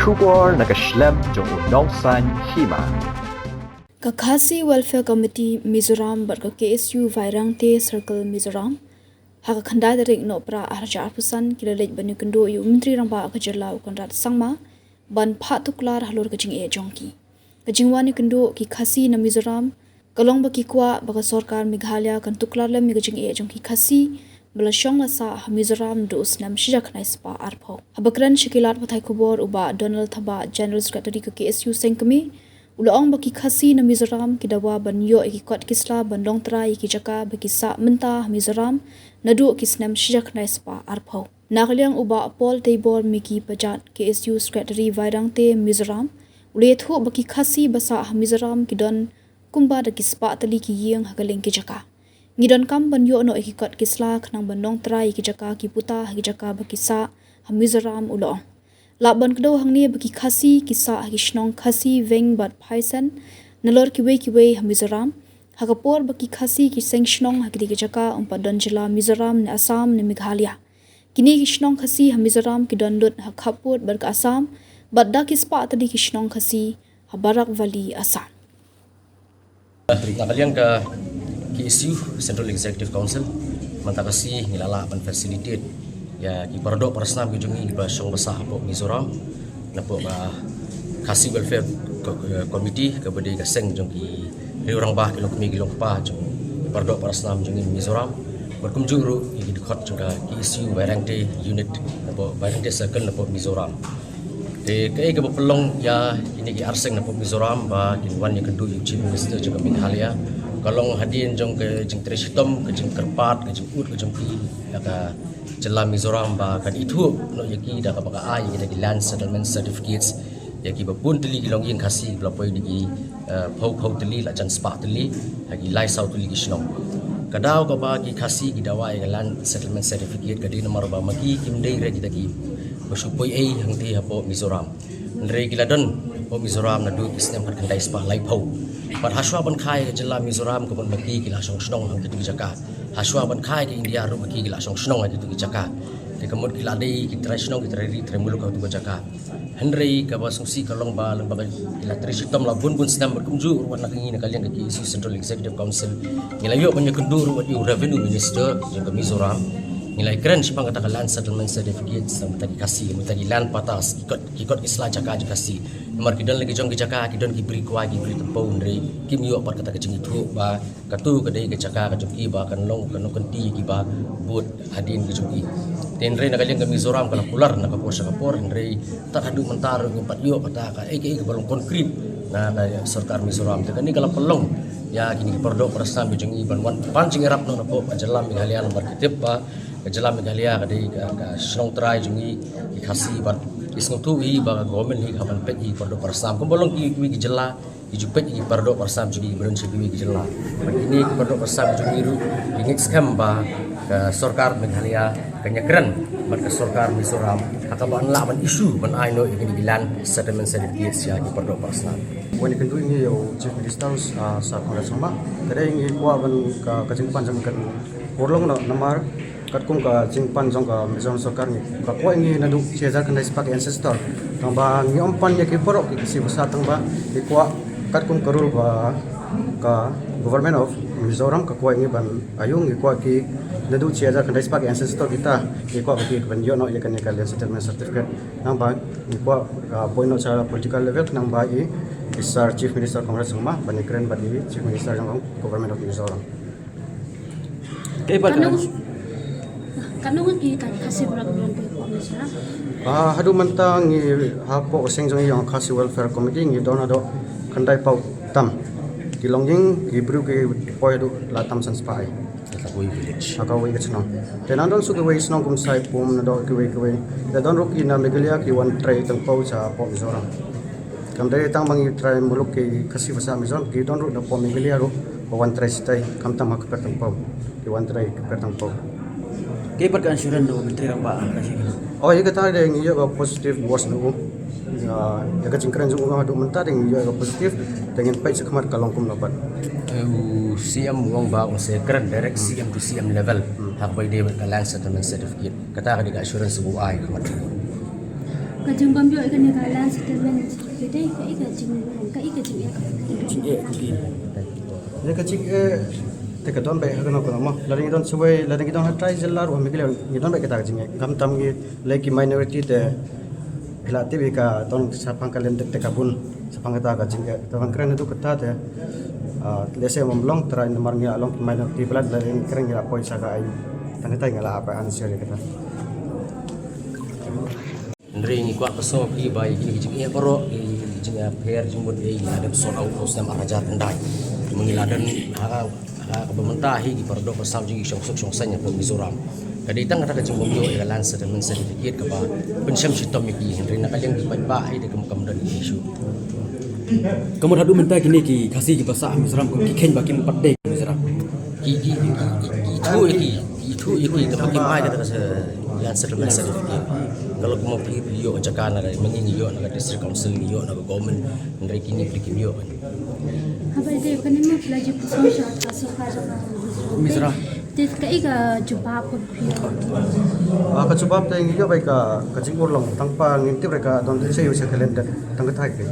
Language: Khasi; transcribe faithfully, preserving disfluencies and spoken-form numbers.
Khubor na ka shlem jong u Nongsaiñ Hima. Ka Khasi Welfare Committee Mizoram bad ka K S U Vairangte Circle Mizoram, ha ka khyndai tarik Nohprah arhajar arphew san ki la leit ban ïakynduh ïa u Myntri Rangbah ka jylla u Conrad Sangma ban phah tuklar halor ka jingeh jong ki. Ka jingwan ïakynduh ki Khasi na Mizoram ka long ba ki kwah ba ka sorkar Meghalaya kan tuklar lem ïa ka jingeh jong ki Khasi ba la shong la sah ha Mizoram naduh u snem shihajar khyndai spah arphew. Haba kren sha ki lad pathai khubor, u Bah Donald Thabah, General Secretary ka K S U Seng Kmie, u la ong ba ki Khasi na Mizoram ki dawa ban ïoh ïa ki kot ki sla ban long trai ïa ki jaka ba ki sah mynta ha Mizoram naduh ki snem shihajar khyndai spah arphew. Na ka liang u Bah Paul Teibor Miki Pajat, K S U Secretary Vairangte Mizoram, u la ïathuh ba ki Khasi ba sah ha Mizoram ki don kumba da ki spah tylli ki ïing ha ka liang ki jaka. Ngi donkam ban ïoh noh ïa ki kot ki sla khnang ban long trai ïa ki jaka ki puta ha ki jaka ba ki sah ha Mizoram, u la ong. Lah ban kdew hangne ba ki Khasi ki sah ha ki shnong Khasi, Veng bad Phaisen nalor kiwei kiwei ha Mizoram. Ha ka por ba ki Khasi ki seng shnong ha kine ki jaka, ym pat don jylla Mizoram ne Assam ne Meghalaya. Kine ki shnong Khasi ha Mizoram ki don lut ha khappud bad ka Assam, bad da ki spah tylli ki shnong Khasi ha Barak Valley, Assam. Na ka liang ka K S U Central Executive Council, mynta ka sngi ngi la lah ban facilitate ïa ki paradoh parasnam ki jong ngi kiba shong ba sah hapoh Mizoram, napoh ka Khasi Welfare Co-, Committee, kaba dei ka seng jong ki riew rangbah, ki longkmie ki longkpa jong ki paradoh parasnam jong ngi Mizoram, bad kumjuh ruh ïa ki dkhot jong ka K S U Vairangte Unit, napoh Vairangte Circle napoh Mizoram. Te kaei kaba pynlong ïa kine ki arseng napoh Mizoram ba kin wan ïakynduh ïa u Chief Minister jong ka Meghalaya, ka long hadien jong ka jingtrei shitom, ka jingkyrpad, ka jingud ka jong ki ïa ka jylla Mizoram ba kan ithuh noh ïa ki da kaba ka ai ïa kita ki Land Settlement Certificates ïa kiba bun tylli ki longïing Khasi kiba la poi da ki, eh, phew phew tylli la jan spah tylli ha ki lai saw tylli ki shnong. Ka daw kaba ki Khasi ki dawa ïa ka Land Settlement Certificate ka dei namar ba ma ki kim dei re kita kiba shu poi ei hangtei hapoh Mizoram. Hynrei ki la don hapoh Mizoram naduh ki snem khatkhyndai spah laiphew. Bad hashwa ban kha ïa ka jylla Mizoram ka mut ma ki ki la shong shnong ha kitu ki jaka. Hashwa ban kha ïa ka India ruh ma ki ki la shong shnong ha kitu ki jaka. Te ka mut ki la dei ki trai shnong, ki trai ri, trai muluk ha kitu ki jaka. Hynrei kaba sngewsih ka long ba lyngba ka, ki la trei shitom la bun bun snem, bad kumjuh ruh wat na ka ngi na ka liang ka K S U Central Executive Council, ngi la ïoh ban ïakynduh ruh wat ïa u Revenue Minister jong ka Mizoram. Ngi la ïakren shaphang kata ka Land Settlement Certificate sa mynta ki Khasi, mynta ki land pattas, ki kot, ki kot ki sla jaka jong ki Khasi. Namar ki don la ki jong ki jaka, ki don ki bri kwai, ki bri tympew, hynrei kim ïoh pat kata ka jingithuh ba katu ka dei ka jaka ka jong ki ba kan long, kan long kynti kiba bud hadien ka jong ki. Te hynrei na ka liang ka Mizoram ka la kular na ka por sha ka por, hynrei tad haduh mynta ruh ngim pat ïoh kata kaei kaei kaba long concrete na ka sorkar Mizoram. Te kane ka la pynlong ïa kine ki paradoh parasnam ki jong ngi ban wan pan jingïarap noh napoh ka jylla Meghalaya, namar ki tip ba ka jylla Meghalaya ka dei ka, ka shnong trai jong ngi ki Khasi, bad ki sngewthuh hi ba ka government hi ka hap ban peit ïa ki paradoh parasnam kumba long kiwei kiwei ki jylla. Ki ju peit ïa ki paradoh parasnam jong ki ba don sha kiwei ki jylla. Bad kine ki paradoh parasnam jong ngi ruh ki ngeit skhem ba ka sorkar Meghalaya kan ïakren bad ka sorkar Mizoram ha kaba yn lah ban issue ban ai noh ïa kine ki Land Settlement Certificate ïa ki paradoh parasnam. Wan ïakynduh ngi ïa u Chief Minister, ah, Sir Conrad Sangma, ka dei ngi kwah ban ka, ka jingpan jong ka kan urlong noh namar katkum ka jingpan jong ka Mizoram sorkar ngi, ka kwah ngi naduh shi hajar khyndai spah ki ancestor. Tang ba ngi ym pan ïa ki paralok ki Khasi ba sah, tang ba ngi kwah katkum ka rule ba ka Government of Mizoram ka kwah ngi ban ïoh, ngi kwah ki naduh shi hajar khyndai spah ki ancestor kita, ngi kwah ba ki ban ïoh noh ïa kane ka Land Settlement Certificate. Tang ba ngi kwah, ah, poi noh sha political level, tang ba i, i Sir Chief Minister Conrad Sangma ban ïakren bad i Chief Minister jong ka Government of Mizoram. Kaei pat ka, katno ngut ki Khasi ba la poi hapoh Mizoram? Ah, haduh mynta ngi hapoh ka seng jong ngi ïa ka Khasi Welfare Committee ngi don haduh khyndai phew tam ki longïing, ki briew ki poi haduh la tam san spah. Ha kawei village, ha kawei ka shnong. Te nang don shuh kiwei shnong kum Saipum, nang don kiwei kiwei. Te don ruh ki na Meghalaya ki wan trei tang phew sha hapoh Mizoram. Kam dei tang ba ngi trai muluk ki Khasi ba sah Mizoram, ki don ruh na hapoh Meghalaya ruh ba wan trai shatai, khamtam ha ka per tang phew, ki wan trai ka per tang phew. Kaei pat ka assurance na u Myntri Rangbah ka shi? Oh, ïa kata dei ngi ïoh ka positive voice na u. Ïa, ïa ka jingkren jong u haduh mynta dei ngi ïoh ka positive, te ngin peit shakhmat ka long kumno pat. Eh, u C M u ong ba un sa kren direct C M to C M level. Hmm. Ha kaba ïadei bad ka Land Settlement Certificate. Kata ka dei ka assurance ba u ai khmat. Ka jingbym ïoh ïa kane ka land settlement certificate ka i ka jing ka i ka jing. Jingeh ki. Ïa ka jingeh te ka don bha ha kano kano mo. Lada ngi don shuwei, lada ngi don ha trai jylla ruh ha Meghalaya ngi don bha kata ka jingeh. Khamtam ngi lei ki minority te phi la tip ïa ka don shaphang ka land te ka bun shaphang kata ka jingeh. Te ban kren haduh kata te, ah, lehse ym long trai namar ngi la long ki minority palat, lada ngi kren ngi la poi sha ka aiñ. Tang kata ngi la ap answer ïa kata. Hynrei ngi kwah ban sngewbha ïa kine ki jingeh baroh, ki jingeh pher jingmut ïa ngi la dep sort out ha u snem ar hajar khyndai. Ngi la don ha ka, ha kaba mynta hi ki para doh para sam jong ngi shong suk shong saiñ hapoh Mizoram. Ka dei tang kata ka jingbym ïoh ïa ka land settlement certificate kaba pynshem shitom ïa ki, hynrei na ka liang ki paidbah hi dei kam, kam don issue. Ka mut haduh mynta kine ki Khasi kiba sah ha Mizoram ki kheiñ ba kim pat dei Mizoram. Ki, ki, ki, ki, ki ithuh ïa ki, ki ithuh ïa ki kaba kim ai kata ka land settlement certificate. Ka long kumno phi, phi ïoh jaka na ka, ma ngi ngi ïoh na ka district council, ngi ïoh na ka government, hynrei kine phi kim ïoh. Haba ïadei bad kane ma phi la ju pynshong sha ka sorkar jong ka Mizoram. Te kaei ka jubab kaba phi ïoh? Ah, ka jubab te ngi ïoh ba ka, ka jingurlong tang ba ngim tip re ka don te sha ïoh sha ka land, tang kata hi.